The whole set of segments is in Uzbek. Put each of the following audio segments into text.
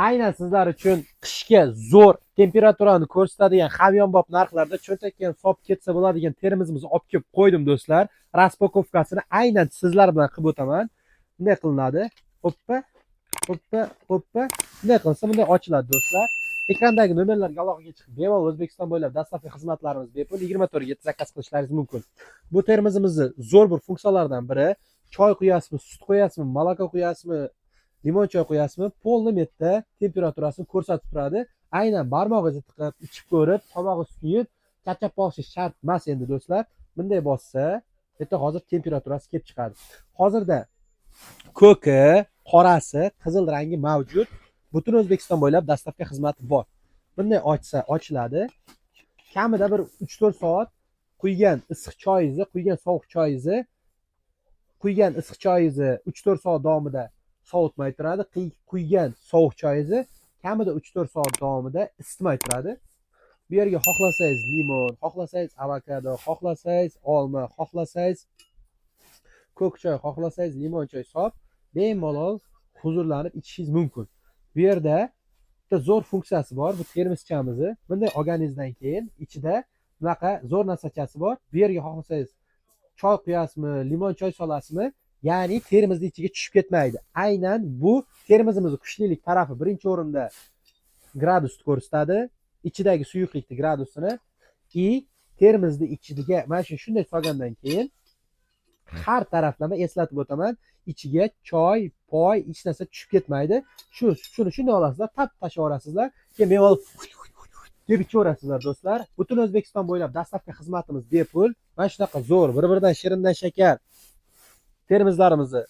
Aynan sizlar uchun qishga zo'r temperaturani ko'rsatadigan, hamyonbop narxlarda cho'ntakka ham solib ketsa bo'ladigan termosimizni olib kelib qo'ydim, do'stlar. Распаковка sini aynan sizlar bilan qilib o'taman. Bunday qilinadi. Hoppa, hoppa, hoppa. Bunday qilsa, bunday ochiladi, do'stlar. Ekrandagi nomerlarga aloqaga chiqib, bemalol O'zbekiston bo'ylab доставка xizmatlarimiz bepul, 24 ga zakaz qilishlaringiz mumkin. Bu termosimizni zo'r bir funksiyalaridan biri: choy quyasizmi, sut quyasizmi, молоко quyasizmi, limon choy quyasizmi, полный yerda temperaturasini ko'rsatib turadi. Aynan barmog'ingizni tiqib, ichib ko'rib, tomog'ingiz kuyib, charchab qolishi shart emas endi, do'stlar. Bunday bossa, bu yerda hozir temperaturasi kelib chiqadi. Hozirda ko'ki, qorasi, qizil rangi mavjud. Butun O'zbekiston bo'ylab доставка xizmati bor. Bunday ochsa, ochiladi. Kamida bir 3-4 soat quygan issiq choyingizni, quygan sovuq choyingizni, quygan issiq choyingizni 3-4 soat davomida sovutmay turadi. Quygan sovuq choyingizni kamida 3-4 soat davomida isitmay turadi. Bu yerga xohlasangiz limon, xohlasangiz avokado, xohlasangiz olma, xohlasangiz ko'k choy, xohlasangiz limon choy solib, bemalol huzurlanib ichishingiz mumkin. Bu yerda bitta zo'r funksiyasi bor bu termoschamizni. Bunday olganingizdan keyin ichida bunaqa zo'r narsachasi bor. Bu yerga xohlasangiz choy quyasizmi, limon choy solasizmi, ya'ni termosni ichiga tushib ketmaydi. Aynan bu termosimizni kuchlilik tarafi birinchi o'rinda gradusni ko'rsatadi, ichidagi suyuqlikni gradusini, и termosni ichiga mana shu shunday solgandan keyin har taraflama, eslatib o'taman, ichiga choy poy hech narsa tushib ketmaydi. Shuni shunday olasizlar, tap tashlab yuborasizlar, keyin bemalol deb ichaverasizlar, do'stlar. Butun O'zbekiston bo'ylab доставка xizmatimiz bepul. Mana shunaqa zo'r, bir biridan shirindan shakar termoslarimizni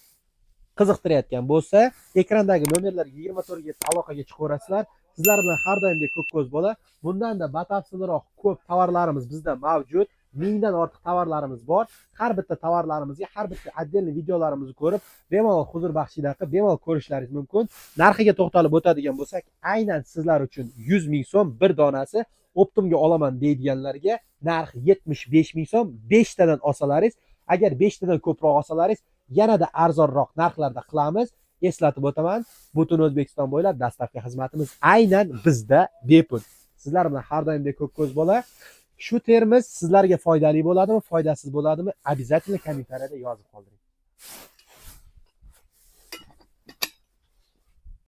qiziqtirayotgan bo'lsa, ekrandagi nomerlarga 24 ga aloqaga chiqaverasizlar. Sizlar bilan har doimdek ko'k ko'z bola. Bundanda batafsilroq ko'p tovarlarimiz bizda mavjud, 1000dan ortiq tovarlarimiz bor. Har bitta tovarlarimizga har bitta отдельный videolarimizni ko'rib, bemalol huzur baxshida qilib, bemalol ko'rishlaringiz mumkin. Narxiga to'xtalib o'tadigan bo'lsak, aynan sizlar uchun 100 000 so'm bir donasi. Оптом ga olaman deydiganlarga narx 75 000 so'm beshtadan olsalaringiz. Agar beshtadan ko'proq olsalaringiz, yanada arzonroq narxlarda qilamiz. Eslatib o'taman, butun O'zbekiston bo'ylab доставка xizmatimiz aynan bizda bepul. Sizlar bilan har doimdek ko'k ko'z bola. Shu termos sizlarga foydali bo'ladimi, foydasiz bo'ladimi, обязательно kommentariyada yozib qoldiring.